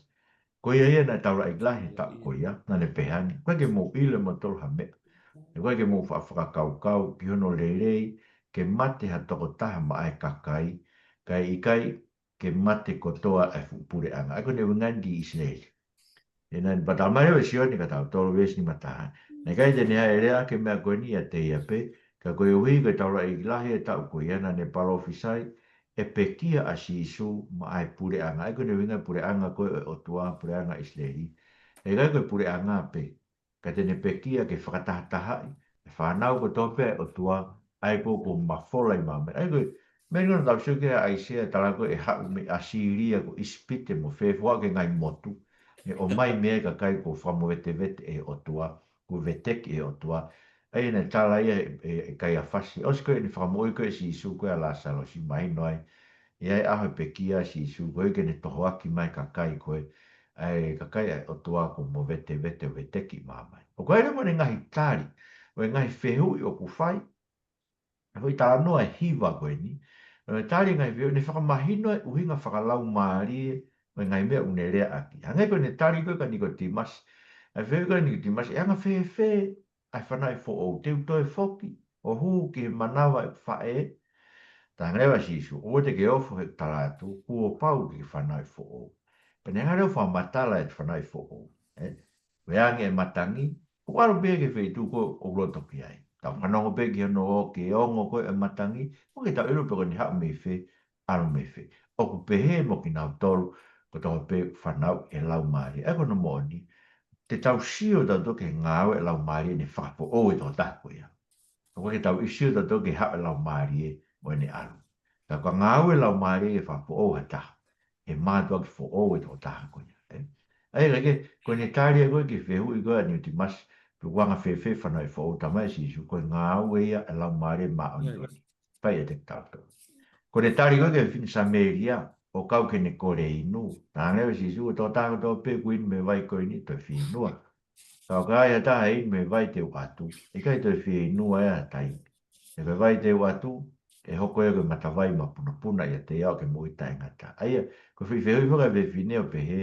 Ko ia ia naʻe taulaʻeiki lahi he taʻu ko ia, naʻa ne pehē ange, ʻikai ke mou ʻilo ʻe mautolu ha meʻa. ʻE ʻikai ke mou fa-, fakakaukau ki hono lelei ke mate ha tokotaha maʻa e kakai, kae ʻikai ke mate kotoa e fuʻu puleʻanga. ʻA ia ko ʻene ʻuhinga eni ki ʻIsileli. ʻE naʻa ne pata mai leva ʻe Sione kia tautolu, veesi nima taha. Naʻe ʻikai te ne haʻele ʻo lea ki he meʻa ko eni ʻiate ia pē, ka koeʻuhi ko e taulaʻeiki lahi he taʻu ko ia naʻa ne palōfisai ʻe pekia ʻa Sīsū maʻa e puleʻanga. ʻA ia ko ʻene ʻuhinga puleʻanga ko ē ʻo e ʻOtua, puleʻanga ʻIsileli. ʻE ʻikai ko e puleʻanga pē, ka te ne pekia ke fakatahatahaʻi e fānau kotoa pē ʻa e ʻOtua, ʻa ia ko ē kuo mafola ʻi māmani. ʻA ia ko e, meʻa ni ko ē naʻa tau sio ki ai ʻa ʻAisea, tala ko ē ʻe haʻu mei ʻAsīlia ko ʻIsipite mo fē fua ki he ngaahi motu. ʻE ʻomai mei ai e kakai kuo fakamovetevete ʻe he ʻOtua, kuo veteki ʻe he ʻOtua. ʻA ia naʻe tala ia ʻe, ʻe, ʻe Kaiafasi. ʻOsi ko ē ʻene fakamoʻui ko ē ʻe Sīsū ko ē ʻa Lāsalosi, mahino ai. ʻI he ʻaho ʻe pekia ai ʻa Sīsū, koeʻuhi ke ne tohoaki mai e kakai ko ē, ʻa e kakai ʻa e ʻOtua kuo movetevete ʻo veteki ʻi māmani. ʻOku ʻi ai leva mo ʻene ngaahi tali, ʻo e ngaahi fehuʻi ʻoku fai, ʻa e foʻi talanoa ʻe hiva ko eni, ʻo ne tali e ngaahi fehuʻi, ne fakamahino e ʻuhinga fakalaumālie ʻo e ngaahi meʻa ʻoku ne leaʻaki. Hangē ko ʻene tali ko ē kia Nikotīmasi. ʻA e fehuʻi ko ē ʻa Nikotīmasi, ʻe anga fēfē ʻa e fanauʻi foʻou, te u toe foki ʻo hū ki he manava ʻeku faʻē? Talaange leva ʻe Sīsū, ʻoua te ke ofo he tala atu, kuo pau ke ke fanauʻi foʻou. Pea ne hanga leva ʻo fakamatala e fanauʻi foʻou. Ē? Ue ange e matangi, ʻo ʻalu pē ki he feituʻu ko ē ʻoku loto ki ai. Tau fanongo pē ki hono ō, ki he ongo ko ē e matangi, ʻoku ʻikai ke tau ʻilo pe ko ʻene haʻu mei fē, ʻalu mei fē. ʻOku pehē mo kinautolu kotoa pē ʻoku fanauʻi ʻe he Laumālie. ʻA ia ko hono moʻoni, te tau sio tautolu ki he ngāue ʻa e Laumālie ʻene fakafoʻou e tokotaha ko ia. ʻOku ʻikai ke tau sio tautolu ki he haʻu ʻa e Laumālie mo ʻene ʻalu. Ka ko e ngāue ʻa e Laumālie ke fakafoʻou ha taha, ʻe mātuʻaki foʻou e tokotaha ko ia, ē? ʻA ia, kae kehe, ko ʻene tali ko ē ki he fehuʻi ko ē ʻa Nikotīmasi, pe ʻoku anga fēfē e fanauʻi foʻou, talamai ʻe Sīsū, ko e ngāue ia ʻa e Laumālie Māʻoniʻoni. Fai ʻiate kitautolu. Ko ʻene tali ko ē ki he fefine Samēlia, ʻo kau ki heʻene kole inu. Talaange leva ʻe Sīsū, ko e tokotaha kotoa pē ʻoku inu mei he vai ko eni, toe fieinua. Ka ʻo ka ai ha taha ʻe inu mei he vai te u ʻatu, ʻe ʻikai toe fieinua ia ha taimi. He ko e vai te u ʻatu, ʻe hoko ia ko e matavai mapunopuna ʻiate ia ʻo ke moʻui taʻengata. ʻA ia, ko e foʻi fehuʻi foki ʻa e fefine ʻo pehē,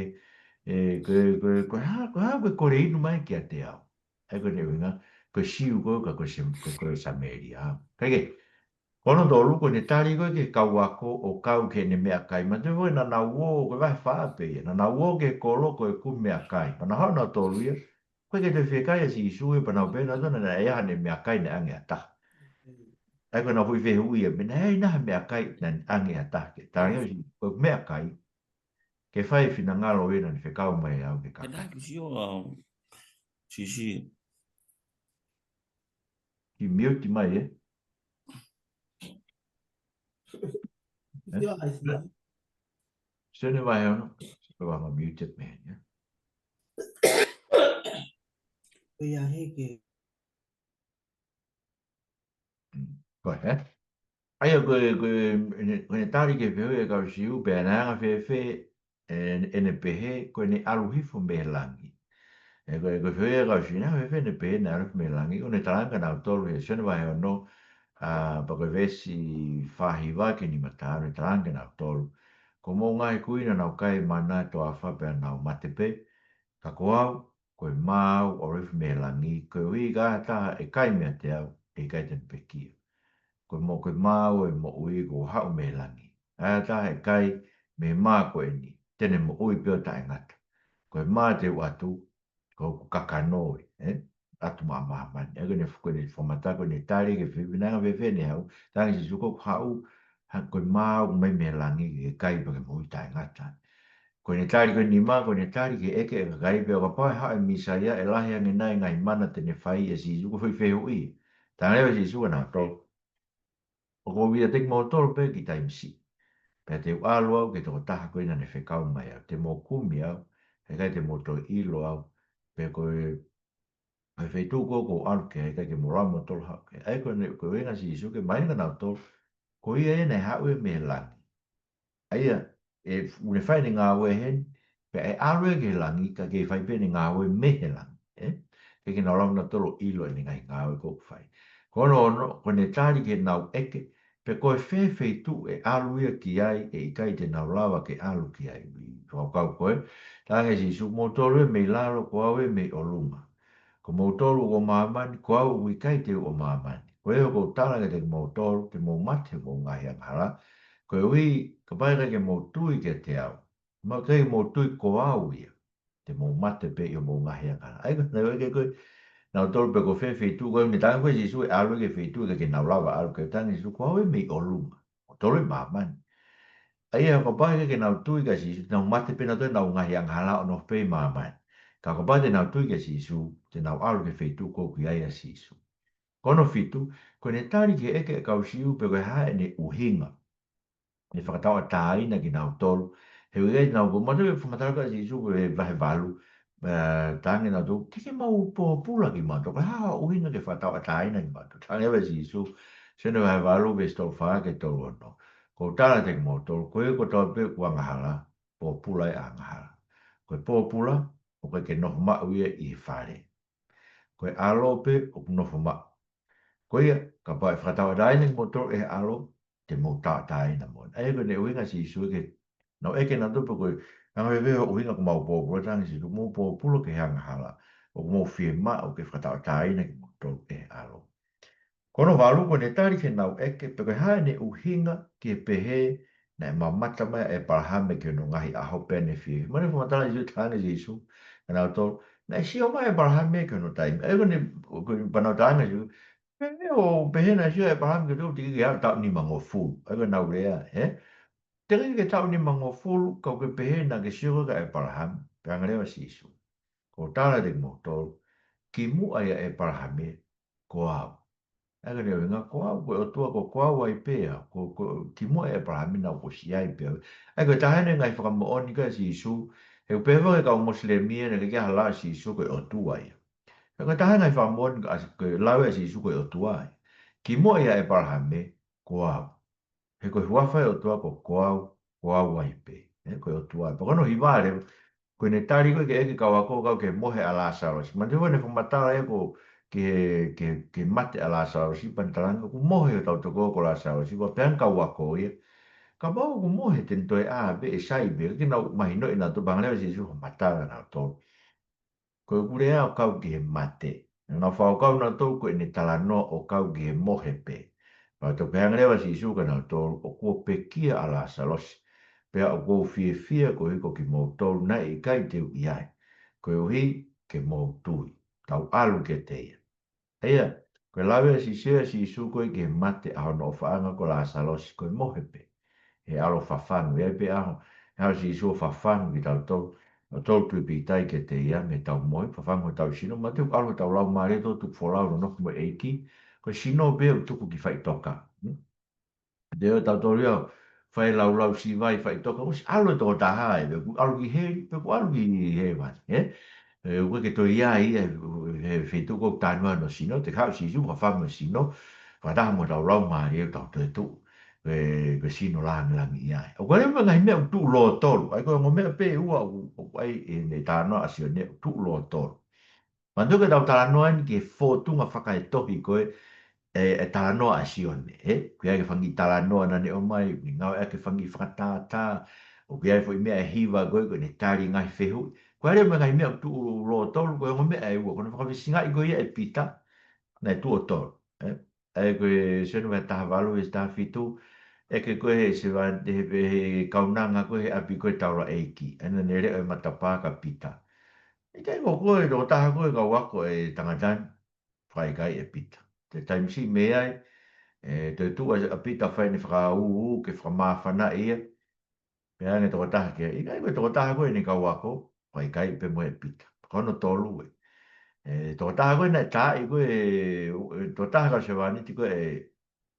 ē, ko e, ko e, ko e hā, ko e hā, ko e kole inu mai kiate au. ʻA ia ko ʻene ʻuhinga, ko e Siu koe ka ko e Sam-, ko e, ko e Samēlia. Kae kehe, ko hono tolu, ko ʻene tali ko ē ki he kau ako ʻo kau ki heʻene meʻakai. Manatuʻi foki naʻa nau ō, ko e vahe fā pē ia, naʻa nau ō ki he kolo ko ē ʻoku meʻakai. Pea nau haʻu nautolu ia, Pea ke toe fiekaia Sīsū ē pea nau pehē nautolu naʻe ʻi ai haʻane meʻakai naʻe ʻange ʻe ha taha. ʻA ia ko ʻenau foʻi fehuʻi ia, meʻa naʻe ʻi ai nai ha meʻakai naʻe ʻange ʻe ha taha ke. Talange ʻe Sīsū, ko e meʻakai ke fai e finangalo ē naʻa ne fekau mai au ke Ka kaka. Nā ki sio au. Sisi. Ki mute mai ē. Ē? Sio ai sio. Sione vahe ono. Ko e vahe muted mai ē. Ko ia he ke. Ko e, ē? ʻA ia ko e, ko e, ʻene, ko ʻene tali ki he fehuʻi ʻa e kau Siu, pea naʻe anga fēfē, ē, ʻene pehē, ko ʻene ʻalu hifo mei langi. Ē, ko e, ko e fehuʻi ʻa e kau Siu, naʻe anga fēfē ʻene pehē, naʻe ʻalu hifo mei langi, ʻo ne talaange kia nautolu, he Sione vahe ono, ā, pea ko e veesi fā hiva ki he nima taha, ʻo ne talaange kia nautolu. Ko hoʻomou ngaahi kui naʻa nau kai mana ʻi he toafa pea nau mate pē, ka ko au, ko e mā au ʻalu hifo mei langi, koeʻuhi ka ai ha taha ʻe kai meiate au, ʻe ʻikai te ne pekia. Ko e mo-, ko e mā au ʻo e moʻui kuo haʻu mei langi. ʻA ia ha taha ʻe kai mei he mā ko eni, te ne moʻui pē ʻo taʻengata. Ko e mā te u ʻatu, ko hoku kakano ē, ē? ʻAtu maʻa māmani. ʻA ia ko ʻene, ko ʻene fakamatala, ko ʻene tali ki he fehuʻi naʻe anga fēfē ʻene haʻu, talaange ʻe Sīsū ko ʻeku haʻu, ha ko e mā au ʻoku ʻomai mei langi ke kai pea ke moʻui taʻengata. Ko ʻene tali ko ʻeni mā, ko ʻene tali ki he ʻeke ʻa e kakai pe ʻo kapau ʻe haʻu e Mīsaia ʻe lahi ange nai e ngaahi mana te ne fai ʻe Sīsū, ko e foʻi fehuʻi. Talaange leva ʻe Sīsū kia nautolu. ʻOku ou ʻiate kimoutolu pē ki taimi siʻi. Pea te u ʻalu au ki he tokotaha ko ē naʻa ne fekau mai au. Te mou kumi au, he ʻikai te mou toe ʻilo au. Pea ko e, ko e feituʻu ko ē ʻoku ou ʻalu ki ai ʻikai ke mou lava moutolu ʻo haʻu ki ai. ʻA ia ko ʻene, ko e ʻuhinga ʻa Sīsū ke mahino kia nautolu. Ko ia ē naʻe haʻu ē mei langi. ʻA ia, ʻe, ʻoku ne fai ʻene ngāue heni, pea ʻe ʻalu ia ki langi, ka ke fai pē ʻene ngāue mei he langi, ē? Ke ke nau lava nautolu ʻo ʻilo ʻene ngaahi ngāue ʻoku fai. Ko hono ono, ko ʻene tali ki heʻenau ʻeke, pe ko e fē feituʻu ʻe ʻalu ia ki ai, ʻe ʻikai te nau lava ke ʻalu ki ai. ʻI he fakakaukau ko ē, talaange ʻe Sīsū, moutolu ē mei lalo, ko au ē mei ʻolunga. Ko moutolu ʻoku ʻo māmani, ko au ʻoku ʻikai te u ʻo māmani. Ko ia ʻoku ou tala kiate kimoutolu, te mou mate ʻi homou ngaahi angahala. Koeʻuhi, kapau ʻe ʻikai ke mou tui kiate au, kapau ʻe ʻikai ke mou tui ko au ia, te mou mate pē ʻi homou ngaahi angahala. ʻA ia ko ʻenau ʻeke ko ē, nautolu pe ko e fē feituʻu ko ē, ne talaange ko ē ʻe Sīsū ʻe ʻalu ia ki he feituʻu ʻikai ke nau lava ʻalu ki ai, talaange ʻe Sīsū ko au ē mei ʻolunga. Moutolu ʻi māmani. ʻA ia, kapau ʻe ʻikai ke nau tui kia Sīsū, te nau mate pē nautolu ʻi heʻenau ngaahi angahala ʻo nofo pē ʻi māmani. Ka kapau te nau tui kia Sīsū, te nau ʻalu ki he feituʻu ʻoku ʻi ai ʻa Sīsū. Ko hono fitu, ko ʻene tali ki he ʻeke ʻa e kau Siu pe ko e hā ʻene ʻuhinga. ʻE fakatauʻatāina kinautolu. He ʻoku ʻikai te nau, ko e mata ʻe fakamatala kia Sīsū ko e vahe valu, ē, talaange ʻe nautolu, teʻeki ke mau pōpula kimautolu, ko e hā hoʻo ʻuhinga ke fakatauʻatāina kimautolu. Talaange leva ʻe Sīsū, Sione vahe valu, veesi tolu fā ki he tolu ono. ʻOku ou tala kiate kimoutolu, ko ia kotoa pē ʻoku angahala, pōpula ʻa e angahala. Ko e pōpula, ʻoku ʻikai ke nofo maʻu ia ʻi he fale. Ko e ʻAlo pē ʻoku nofo maʻu. Ko ia, kapau ʻe fakatauʻatāina kimoutolu ʻe he ʻAlo, te mou tauʻatāina moʻoni. ʻA ia ko ʻene ʻuhinga ʻa Sīsū ke nau ʻeke nautolu pe ko e anga fēfē hoʻo ʻuhinga ʻoku mau pōpula, talaange ʻe Sīsū, mou pōpula ki he angahala, ʻoku mou fiemaʻu ke fakatauʻatāina kimoutolu ʻe he ʻAlo. Ko hono valu, ko ʻene tali ki heʻenau ʻeke, pe ko e hā ʻene ʻuhinga ki he pehē naʻe mamata mai ʻa ʻĒpalahame ki hono ngaahi ʻaho pea ne fie. Mahino e fakamatala ʻa Sīsū, talaange ʻe Sīsū kia nautolu, naʻe sio mai ʻa ʻĒpalahame ki hono taimi. ʻA ia ko ʻene, ko e pānau talaange ʻa Sīsū, pehē ʻo pehē naʻe sio ʻa ʻĒpalahame ki he taimi, teʻeki ke aʻu taʻu nimangofulu. ʻA ia ko ʻenau lea, ē? Teʻeki ke taʻu nimangofulu, ka ʻoku ke pehē naʻa ke sio koe kia ʻĒpalahame. Pea talaange leva ʻe Sīsū, ʻoku ou tala kiate kimoutolu, kimuʻa ʻia ʻĒpalahame, ko au. ʻA ia ko ʻene ʻuhinga ko au, ko e ʻOtua ko, ko au ai pē au, ko, ko, kimuʻa ʻia ʻĒpalahame naʻa ku ʻosi ʻi ai pē au. ʻA ia ko e taha eni e ngaahi fakamoʻoni ko ē ʻa Sīsū, he ʻoku pehē foki ʻe he kau Mosilemi naʻe ʻikai ke ʻi ai ha lau ʻa Sīsū ko e ʻOtua ia. ʻA ia ko e taha e ngaahi fakamoʻoni ʻa, ko e lau ʻa Sīsū ko e ʻOtua ia. Kimuʻa ʻia ʻĒpalahame, ko au. He ko e huafa ʻo e ʻOtua ko, ko au, ko au ai pē. Ē, ko e ʻOtua ai pē. Ko hono hiva leva, ko ʻene tali ko ē ki he ʻeke ʻa e kau ako, kau ki he mohe ʻa Lāsalosi. Mahino ʻene fakamatala ē ko e, ki he, ki he, ki he mate ʻa Lāsalosi, pea ne talaange ʻoku mohe hotau tokoua ko Lāsalosi, pea pehē ange ʻe he kau ako ia, kapau ʻoku mohe te ne toe ʻā pē, ʻe sai pē, ke nau mahinoʻi nautolu, pea talaange leva ʻe Sīsū fakamatala kia nautolu. Ko ʻeku lea ʻo kau ki he mate. Naʻa nau fakakaukau nautolu ko ʻene talanoa ʻo kau ki he mohe pē. Pea toe pehē ange leva ʻe Sīsū kia nautolu, ʻoku ou pekia ʻa Lāsalosi. Pea ʻoku ou fiefia koeʻuhi ko kimoutolu naʻe ʻikai te u ʻi ai, koeʻuhi ke mou tui. Tau ʻalu kiate ia. ʻA ia, ko e lave ʻa Sīsū, ʻa Sīsū ko ē ki he mate ʻa hono ʻofaʻanga ko Lāsalosi ko e mohe pē. He ʻalu ʻo fafangu, ʻi ai pē ʻaho, he ʻalu ʻa Sīsū ʻo fafangu kitautolu, ʻo tau tui pīkitai kiate ia mei heʻetau mohe, fafangu hotau sino, mate ʻoku ʻalu hotau laumālie ʻo tuku folau ʻo nofo mo e ʻEiki, ko e sino pē ʻoku tuku ki faʻitoka. Hmm? Te o tautolu ia, fai laulau sivai faʻitoka, ʻosi ʻalu e tokotaha ē, pe ʻoku ʻalu ki heli, pe ʻoku ʻalu ki hēvani, ē? ʻE, ʻoku ʻikai ke toe ʻi ai ia, he feituʻu ko ē ʻoku talanoa ai hono sino, te ke haʻu Sīsū, fafangu e sino, fakataha mo e laulau mālie ʻo tau toetuʻu, ē, ko e sino lāngilangi ia. ʻOku ʻi ai mo e ngaahi meʻa ʻoku tuʻu lōtolu, ʻa ia ko e ongo meʻa pē ʻe ua ʻoku, ʻoku ʻi ai ʻene talanoa ʻa Sione ʻoku tuʻu lōtolu. Manatuʻi ko ʻetau talanoa eni ki he fōtunga fakaetohi ko ē, ʻe, ʻe talanoa ʻa Sione, ē? ʻOku ʻi ai e fanga kiʻi talanoa naʻa ne ʻomai, ʻoku ne ngāueʻaki e fanga kiʻi fakatātā, ʻoku ʻi ai e foʻi meʻa ʻe hiva ko ē, ko ʻene tali e ngaahi fehuʻi. ʻOku ʻi ai mo e ngaahi meʻa ʻoku tuʻu lōtolu, ko e ongo meʻa ʻe ua, ko hono fakafisingaʻi ko ia ʻe Pita, naʻe tuʻo tolu, ē? ʻA ia ko e Sione vahe taha valu veesi taha fitu, ʻeke ko ē he sevāniti, he, he kaunanga ko ē he ʻapi ko ē taulaʻeiki. ʻA ia naʻa ne leʻo e matapā kia Pita. ʻIkai ko koe e tokotaha ko ē ʻoku ou ako e tangata ni? Fakaʻikaiʻi ʻe Pita. Te taimi siʻi mei ai, ʻe, toe tuʻu ʻa Pita ʻo fai ʻene fakaūū ke fakamāfanaʻi ia. Pehē ange e tokotaha ki ai, ʻikai ko e tokotaha ko ē ʻene kau ako? Fakaʻikaiʻi pē mo ia ʻe Pita. Ko hono tolu ē. ʻE, tokotaha ko ē naʻe taaʻi ko ē, ʻe, tokotaha kau sevāniti ko ē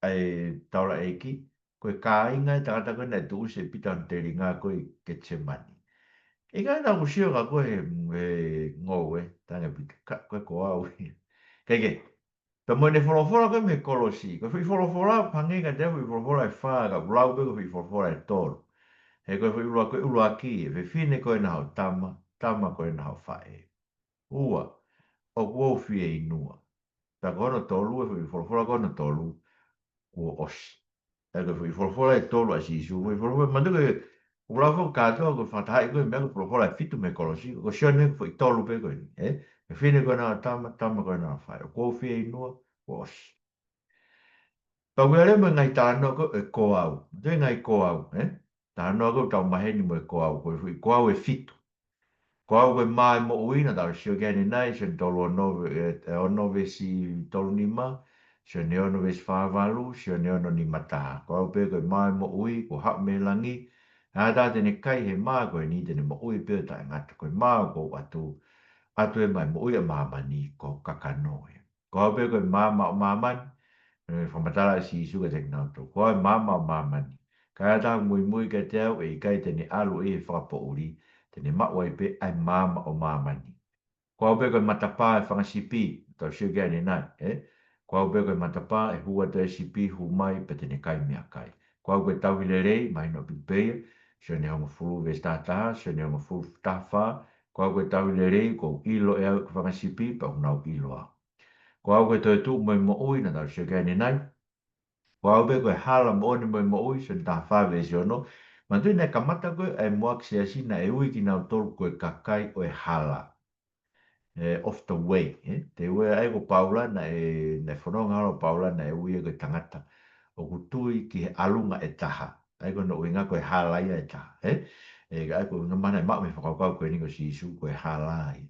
ʻa e taulaʻeiki, ko e kāinga e tangata ko ē naʻe tuʻusi ʻe Pita hono telinga ko ē ʻi Ketisemani. ʻIkai naʻa ku sio kia koe he, he ngoue, talaange ʻe Pita, ka, ko e ko au ia. Kae kehe, pea mo ʻene folofola ko ē mei he kolosi, ko e foʻi folofola, hangē kiate au foʻi folofola ʻe fā, ka ʻoku lau pē ko e foʻi folofola ʻe tolu. He ko e foʻi ʻuluaki, ko e ʻuluaki, ʻe fefine ko ena hoʻo tama, tama ko ena hoʻo faʻē. Ua, ʻoku ou fieinua. Pea ko hono tolu, e foʻi folofola ko hono tolu, kuo ʻosi. ʻA ia ko e foʻi folofola ʻe tolu ʻa Sīsū, foʻi folofola, manatuʻi ko e, ʻoku lau foki kātoa ko e fakatahaʻi ko ē meʻa ko e folofola ʻe fitu mei he kolosi, ko Sione ko e foʻi tolu pē ko eni, ē? Fefine ko ena hoʻo tama, tama ko ena hoʻo faʻē. ʻOku ou fieinua, kuo ʻosi. Pea ʻoku ʻi ai mo e ngaahi talanoa ko ē ko au. Manatuʻi e ngaahi ko au, ē? Talanoa ko ē ʻoku tau maheni mo e ko au, ko e foʻi ko au ʻe fitu. Ko au ko e mā ʻo e moʻui naʻa tau sio ki ai ʻanenai, Sione tolu ono ve-, ē, ē, ono veesi tolu nima, Sione ono veesi fā valu, Sione ono nima taha. Ko au pē ko e mā ʻo e moʻui, kuo haʻu mei langi, ʻe ʻatā te ne kai he mā ko eni te ne moʻui pē ʻo taʻengata. Ko e mā ʻoku ou ʻatu, ʻatu ʻe maʻu e moʻui ʻa māmani, ko hoku kakano ē. Ko au pē ko e maama ʻo māmani, ē, fakamatala ʻa Sīsū kiate kinautolu. Ko au e maama ʻo māmani. Ka ai ha taha ʻoku muimui kiate au, ʻe ʻikai te ne ʻalu ʻi he fakapoʻuli, te ne maʻu ai pē ʻa e maama ʻo māmani. Ko au pē ko e matapā ʻo e fanga sipi, tau sio ki ai ʻanenai, ē? Ko au pē ko e matapā, ʻe hū atu e sipi, hū mai, pea te ne kai meʻakai. Ko au ko e tauhi lelei, mahino ʻaupito pē ia, Sione hongofulu veesi taha taha, Sione hongofulu taha fā, ko au ko e tauhi lelei, ʻoku ou ʻilo ʻe au ʻeku fanga sipi, pea ʻoku nau ʻilo au. Ko au ko e toetuʻu mo e moʻui, naʻa tau sio ki ai ʻanenai. Ko au pē ko e hala, moʻoni mo e moʻui, Sione taha fā veesi ono. Manatuʻi naʻe kamata ko ē ʻa e muʻaki siasi naʻe ui kinautolu ko e kakai ʻo e hala. Ē, of the way, ē? Te ue ai ko Paula naʻe, naʻe fononga hala ʻo Paula naʻe ui ia ko e tangata ʻoku tui ki he ʻalunga ʻe taha. ʻA ia ko hono ʻuhinga ko e hala ia ʻe taha, ē? Ē, ʻa ia ko e ʻuhinga mahalo naʻe maʻu mei he fakakaukau ko eni ko Sīsū ko e hala ia.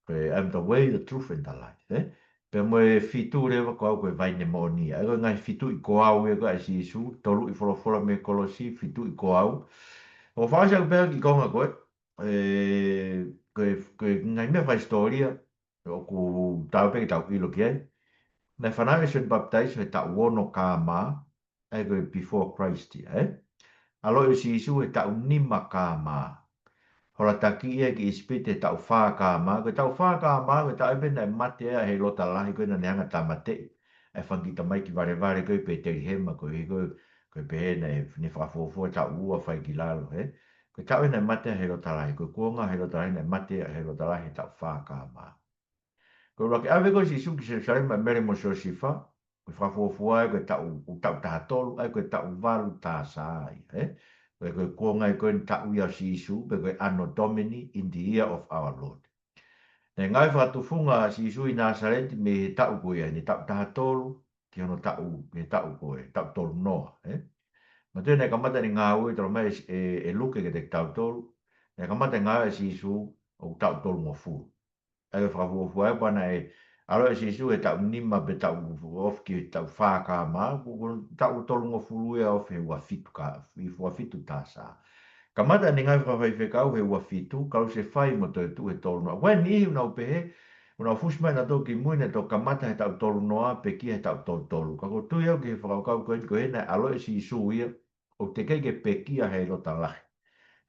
Ko e, "I'm the way, the truth, and the life," ē? Pea mo e fitu leva, "Ko au ko e vaine moʻoni." ʻA ia ko e ngaahi fituʻi ko au ia ko ē ʻa Sīsū, toluʻi folofola mei he kolosi, fituʻi ko au. ʻOku ou fakaʻosi atu pē ʻeku kiʻi konga ko ē, ē, ko e, ko e ngaahi meʻa fakahisitōlia, ʻoku taau pē ke tau ʻilo ki ai. Naʻe fanauʻi ʻe Sione Papitaiso he taʻu ono K M, ʻa ia ko e before Christ ia, ē? ʻAloʻi ʻe Sīsū he taʻu nima K M. Hola taki ia ki ʻIsipite he taʻu fā K M, ko e taʻu fā K M, ko e taʻu ia pē naʻe mate ai ʻa Hēlota Lahi ko ē naʻa ne hanga ʻo tāmateʻi ʻa e fanga kiʻi tamaiki valevale ko ē ʻi Petelihema ko ē, ko e, ko e pehē naʻe, ne fakafuofua taʻu ua fai ki lalo, ē? Ko e taʻu ia naʻe mate ai ʻa Hēlota Lahi, ko e kuonga ʻo Hēlota Lahi naʻe mate ai ʻa Hēlota Lahi he taʻu fā K M. Ko e ʻuluaki ʻave ko ē ʻa Sīsū ki Selusalema ʻe Mele mo Siosefa, ko e fakafuofua ia ko e taʻu, ko e taʻu taha tolu, ʻa ia ko e taʻu valu T S A ia, ē? Ko e, ko e kuonga ia ko ē naʻe taʻu ai ʻa Sīsū, pe ko e Anno Domini, in the year of our Lord. Naʻe ngāue fakatufunga ʻa Sīsū ʻi Nāsaleti mei he taʻu ko ia, ʻi he taʻu taha tolu, ki hono taʻu, ki he taʻu ko ē, taʻu tolu noa, ē? Manatuʻi naʻe kamata ʻene ngāue, talamai ʻe, ʻe, ʻe Luke kiate kitautolu, naʻe kamata e ngāue ʻa Sīsū ʻoku taʻu tolungofulu. ʻa e fakafuofua ē, pea naʻe ʻaloʻi ʻa Sīsū he taʻu nima pe taʻu ofi ki he taʻu fā K M, ko, ko e taʻu tolungofulu ia ofi he ua fitu K, ʻi he ua fitu T S A. Kamata ʻene ngāue fakafaifekau he ua fitu, ka ʻoku se fai mo toetuʻu he tolu noa. Ko e niʻihi ʻoku nau pehē, ʻoku nau fusi mai nautolu ki mui naʻe toki kamata he taʻu tolu noa, pekia he taʻu tolu tolu. Ka ʻoku ou tui au ki he fakakaukau ko eni ko e hā naʻe ʻaloʻi ʻa Sīsū ia, ʻoku teʻeki ke pekia ʻe Hēlota Lahi.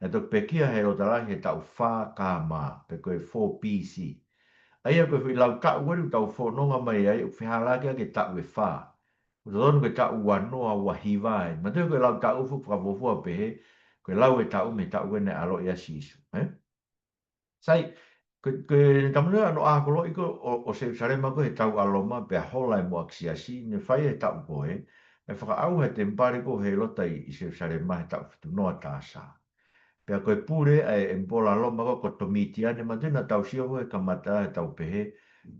Naʻe toki pekia ʻe Hēlota Lahi he taʻu fā K M, pe ko e four B C. ʻA ia ko e foʻi lau taʻu ʻoku tau fononga mai ai, ʻoku fehālaaki ʻaki e taʻu ʻe fā. ʻOku totonu ko e taʻu ua noa ua hiva ai. Manatuʻi ko e lau taʻu fuʻu fakafuofua pehē, ko e lau e taʻu mei he taʻu ko ē naʻe ʻaloʻi ai ʻa Sīsū, ē? Sai, ko, ko e tamuno ʻa e ʻakoloʻi ko ē ʻo, ʻo Selusalema ko ē he tau ʻa Loma, pea hola e moʻaki siasi, naʻe fai he taʻu ko ē, ʻa e fakaʻauha e temipale ko ē ʻo Hēlota ʻi, ʻi Selusalema he taʻu fitu noa T S A. Pea ko e pule ʻa e ʻemipola Loma ko ē ko Tomitiane, manatuʻi naʻa tau sio ko ē he kamata he tau pehē,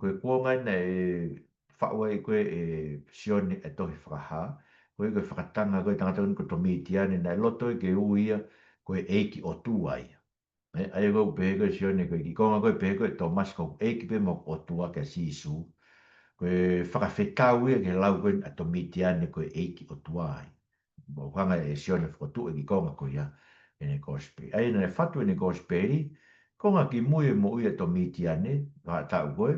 ko e kuonga naʻe faʻu ai ko ē ʻe Sione e tohi Fakahā, ko e, ko e fakatanga ko ē tangata ko eni ko Tomitiane, naʻe loto ia ke ui ia ko e ʻEiki ʻOtua ia. Ē, ʻa ia ko ē ʻoku pehē ko ē ʻe Sione ko e kiʻi konga ko ē pehē ko ē ʻe Tōmasi ko e ʻEiki pē mo e ʻOtua kia Sīsū. Ko e fakafetau ia ki he lau ko ē ʻa Tomitiane ko e ʻEiki ʻOtua ia. Mo hanga ʻe Sione ʻo fokotuʻu e kiʻi konga ko ia ʻene kosipeli. ʻA ia naʻe fatu ʻene kosipeli, konga kimui e moʻui ʻa Tomitiane, vahaʻa taʻu ko ē,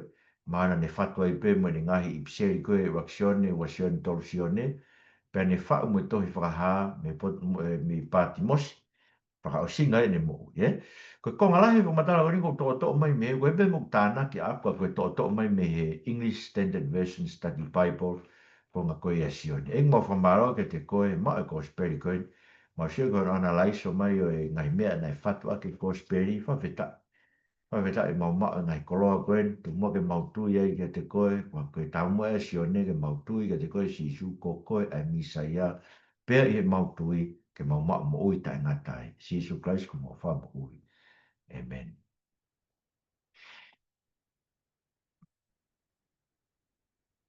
mahalo naʻe fatu ai pē mo ʻene ngaahi ʻipiseli ko ē ʻuluaki Sione, ua Sione, tolu Sione, pea ne faʻu mo e tohi Fakahā mei Pot-, mo, ē, mei Pātimosi, fakaʻosinga ʻene moʻui, ē? Ko e konga lahi e fakamatala ko eni ʻoku ou toʻotoʻo mai mei, ko e pē mo tānaki ʻaʻaku ko e toʻotoʻo mai mei he English Standard Version Study Bible, konga ko ia ʻa Sione. ʻOku mau fakamālō kiate koe, maʻu e kosipeli ko ē, mau sio ko e analaiso mai ʻo e ngaahi meʻa naʻe fatu ʻaki e kosipeli, fakafetaʻi. Fakafetaʻi mau maʻu e ngaahi koloa ko ē, tuku muʻa ke mau tui ai kiate koe, ko e taumuʻa ʻa Sione ke mau tui kiate koe Sīsū ko koe ʻa e Mīsaia, pea ʻi heʻemau tui ke mau maʻu moʻui taʻengata ai. Sīsū Kalaisi ko homau Fakamoʻui. ʻĒmeni.